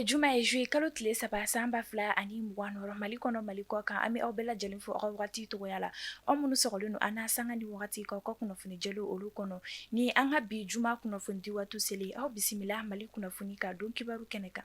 juma ye juillet kalo tile 3 san 2026, Mali kɔnɔ Mali kɔ kan, an bɛ aw bɛɛ lajɛlen fo aw ka wagati cogoya la, aw minnu sɔgɔlen don an na sanga ni wagati k'aw ka kunnafoni jɛlenw olu kɔnɔ. Ni an ka bi juma kunnafoni di waati selen, aw bisimila Mali kunnafoni ka don kibaru kɛnɛ kan.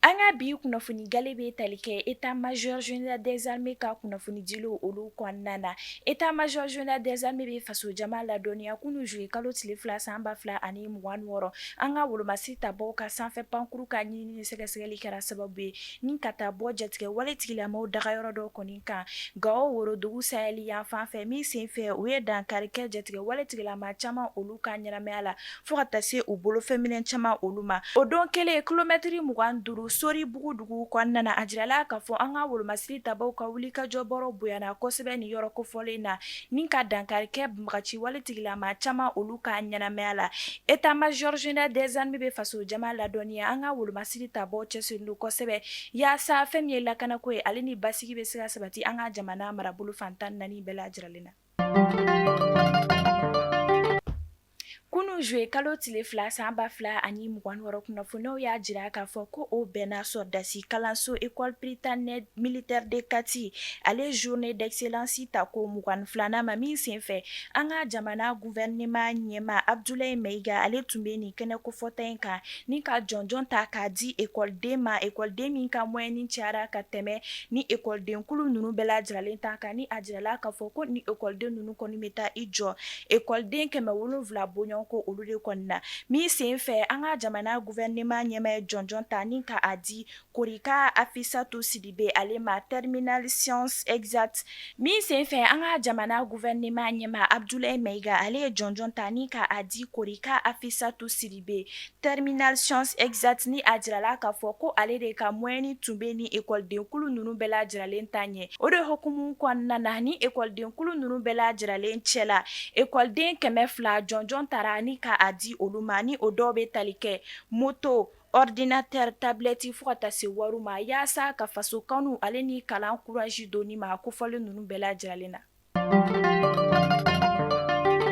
An ka bi kunnafoni gale bɛ tali kɛ état major général des armées ka kunnafoni dilenw olu kɔnɔna na. État major général des armées bɛ faso jama ladɔnniya kunun juillet kalo tile 2 san 2026, an ka wolomasiri tabaw ka sanfɛ pankuru ka ɲinini ni sɛgɛsɛgɛli kɛra sababu ye ni ka taa bɔ jatigɛ wale tigilamaw dagayɔrɔ dɔ kɔni kan Gawo worodugu sahɛli yanfan fɛ, min senfɛ u ye dankari kɛ jatigɛ wale tigilama caman olu ka ɲɛnamaya la fo ka taa se u bolofɛnminɛ caman olu ma. O don kelen kilomɛtiri 25 Soribugu dugu kɔnɔna na, a jirala k'a fɔ an ka wolomasiri tabaw ka wulikajɔ bɔrɔ bonyana kosɛbɛ nin yɔrɔ kofɔlen na ni ka dankari kɛ banbagaci wale tigilama caman olu ka ɲɛnamaya la. État major général des armées bɛ faso jama ladɔnniya an ka wolomasiri tabaw cɛsirilen don kosɛbɛ yaasa fɛn min ye lakanako ye ale ni basigi bɛ se ka sabati an ka jamana marabolo fan 14 bɛɛ lajɛlen na. Kunun juillet kalo tile 2 san 2026, kunnafoniyaw y'a jira k'a fɔ ko o bɛnna sɔrɔdasi kalanso école prytanée militaire de Kati ale journée d'excellence tako 22nan ma, min senfɛ an ka jamana gouvernement ɲɛmaa Abdoulaye Maïga ale tun bɛ nin kɛnɛ kofɔta in kan ni ka jɔnjɔn ta k'a di ekɔliden ma, ekɔliden min ka moyenne cayara ka tɛmɛ ni ekɔliden kulu ninnu bɛɛ lajɛlen ta kan, ni a jirala k'a fɔ ko ni ekɔliden ninnu kɔni bɛ taa i jɔ ekɔliden 700 bɔɲɔgɔnko olu de kɔni na, min senfɛ an ka jamana gouvernement ɲɛmaa ye jɔnjɔn ta ni ka a di Korika Afisatu Sidibe ale ma terminale sciences exactes, min senfɛ an ka jamana gouvernement ɲɛmaa Abdoulaye Maïga ale ye jɔnjɔn ta ni ka a di Korika Afisatu Sidibe terminale sciences exactes, ni a jirala k'a fɔ ko ale de ka moyenne tun bɛ ni ekɔliden kulu ninnu bɛɛ lajɛlen ta ɲɛ. O de hukumu kɔnɔna na, ni ekɔliden kulu ninnu bɛɛ lajɛlen cɛla, ekɔliden 200 jɔnjɔn tara ni ka a di olu ma, ni o dɔw bɛ tali kɛ moto, ordinateur, tablette fo ka taa se wariw ma, yaasa ka faso kanu ale ni kalan courage don ni maa kofɔlen ninnu bɛɛ lajɛlen na.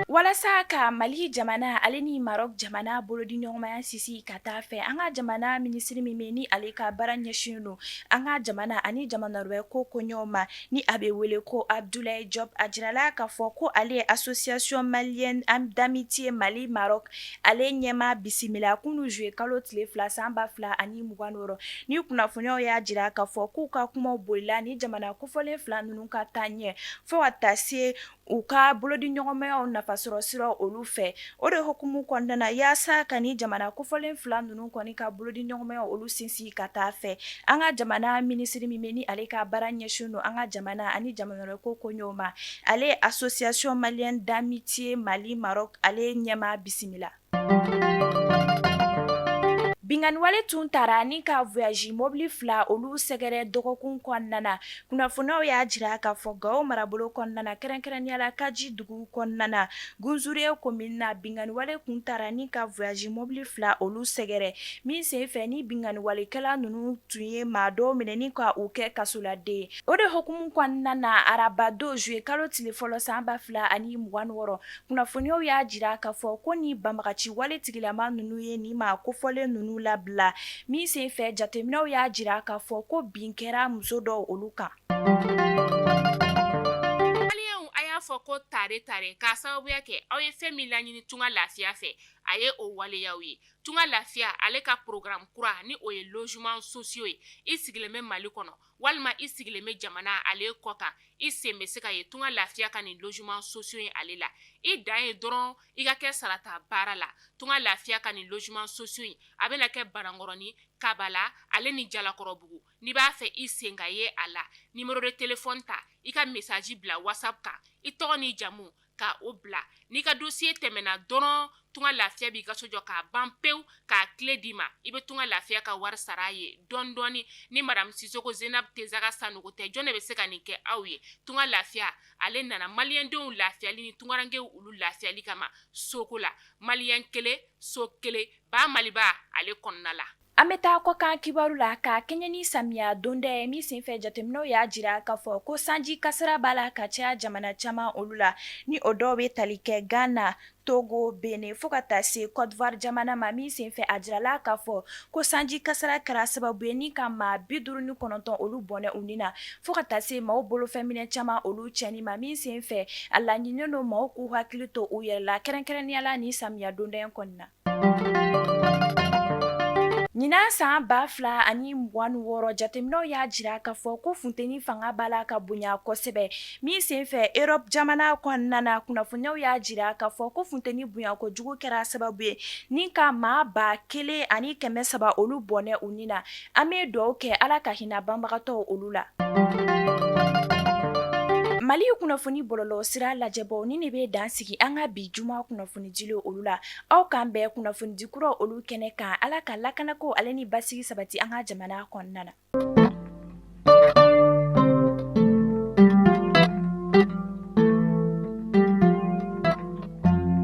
Walasa ka Mali jamana ale ni Maroc jamana bolodiɲɔgɔnmaya sinsin ka taa fɛ, an ka jamana minisiri min bɛ ni ale ka baara ɲɛsinnen don an ka jamana ani jamana wɛrɛ ko koɲɛw ma, ni a bɛ wele ko Abdoulaye Diop, a jirala k'a fɔ ko ale ye association malienne d'amitié Mali Maroc ale ɲɛmaa bisimila kunun juillet kalo tile 2 san 2026. Ni kunnafoniyaw y'a jira k'a fɔ k'u ka kumaw bolila ni jamana kofɔlen fila ninnu ka taa ɲɛ fo ka taa se u ka bolodiɲɔgɔnmayaw nafasɔrɔ siraw olu fɛ. O de hukumu kɔnɔna na, yaasa ka ni jamana kofɔlen fila ninnu kɔni ka bolodiɲɔgɔnmayaw olu sinsin ka taa fɛ, an ka jamana minisiri min bɛ ni ale ka baara ɲɛsin don an ka jamana ani jamana wɛrɛ ko koɲɛw ma, ale association malienne d'amitié Mali Maroc ale ɲɛmaa bisimila. Binkanniwale tun tara ni ka voyage mobili fila olu sɛgɛrɛ dɔgɔkun kɔnɔna na. Kunnafoniyaw y'a jira k'a fɔ Gawo marabolo kɔnɔna na, kɛrɛnkɛrɛnnenya la Kaji dugu kɔnɔna na, Gunzure commune na, binkanniwale tun tara ni ka voyage mobili fila olu sɛgɛrɛ, min senfɛ ni binkanniwalekɛla ninnu tun ye maa dɔw minɛ ni ka u kɛ kasoladen. O de hukumu kɔnɔna na, arabadon juillet kalo tile fɔlɔ san 2026, kunnafoniyaw y'a jira k'a fɔ ko ni banbagaci wale tigilama ninnu ye nin maa kofɔlen ninnu labila, min senfɛ jateminɛw y'a jira k'a fɔ ko bin kɛra muso dɔw olu kan. Maliyɛnw, a y'a fɔ ko tare tare k'a sababuya kɛ aw ye fɛn min laɲini Tunga Lafiya fɛ, a ye o waleyaw ye. Tunga Lafiya ale ka programme kura ni o ye logement sociaux ye, i sigilen bɛ Mali kɔnɔ walima i sigilen bɛ jamana ale kɔ kan, i sen bɛ se ka ye Tunga Lafiya ka nin logement sociaux ye ale la. I dan ye dɔrɔn i ka kɛ sarata baara la. Tunga Lafiya ka nin logement sociaux in a bɛna kɛ Banankɔrɔni, Kabala ale ni Jalakɔrɔbugu. N'i b'a fɛ i sen ka ye a la, numéro de téléphone ta, i ka message bila WhatsApp kan, i tɔgɔ n'i jamu ka o bila. N'i ka dossier tɛmɛna dɔrɔn, Tunga Lafiya b'i ka so jɔ k'a ban pewu, k'a clé d'i ma. I bɛ Tunga Lafiya ka wari sara a ye dɔɔni dɔɔni. Ni madame Sisoko Zenab Tezaga Sanogo tɛ, jɔn de bɛ se ka nin kɛ aw ye? Tunga Lafiya ale nana maliyɛndenw lafiyali ni tungarankew olu lafiyali kama soko la. Maliyɛn kelen, so kelen, ba Maliba ale kɔnɔna la. An bɛ taa kɔkan kibaru la ka kɛɲɛ ni samiya donda ye min senfɛ jateminɛw y'a jira k'a fɔ ko sanji kasara b'a la ka caya jamana caman olu la, ni o dɔw bɛ tali kɛ Ghana, Togo, Benin fo ka taa se Côte d'Ivoire jamana ma min senfɛ a jirala k'a fɔ ko sanji kasara kɛra sababu ye ni ka maa 59 olu bɔnɛ u ni na, fo ka taa se maaw bolofɛnminɛ caman olu cɛnni ma min senfɛ a laɲininen don maaw k'u hakili to u yɛrɛ la kɛrɛnkɛrɛnnenya la nin samiya donda in kɔnɔna na. Ɲinan san 2026 jateminɛw y'a jira k'a fɔ ko funteni fanga b'a la ka bonya kosɛbɛ min senfɛ Europe jamana kɔnɔna na kunnafoniyaw y'a jira k'a fɔ ko funteni bonya kojugu kɛra sababu ye ni ka maa 1300 olu bɔnɛ u ni na. An bɛ dugawu kɛ Ala ka hinɛ banbagatɔw olu la. Mali kunnafoni bɔlɔlɔ sira lajɛbaw nin de bɛ dan sigi an ka bi juma kunnafonidi olu la. Aw k'an bɛn kunnafonidi kura olu kɛnɛ kan. Ala ka lakanako ale ni basigi sabati an ka jamana kɔnɔna na.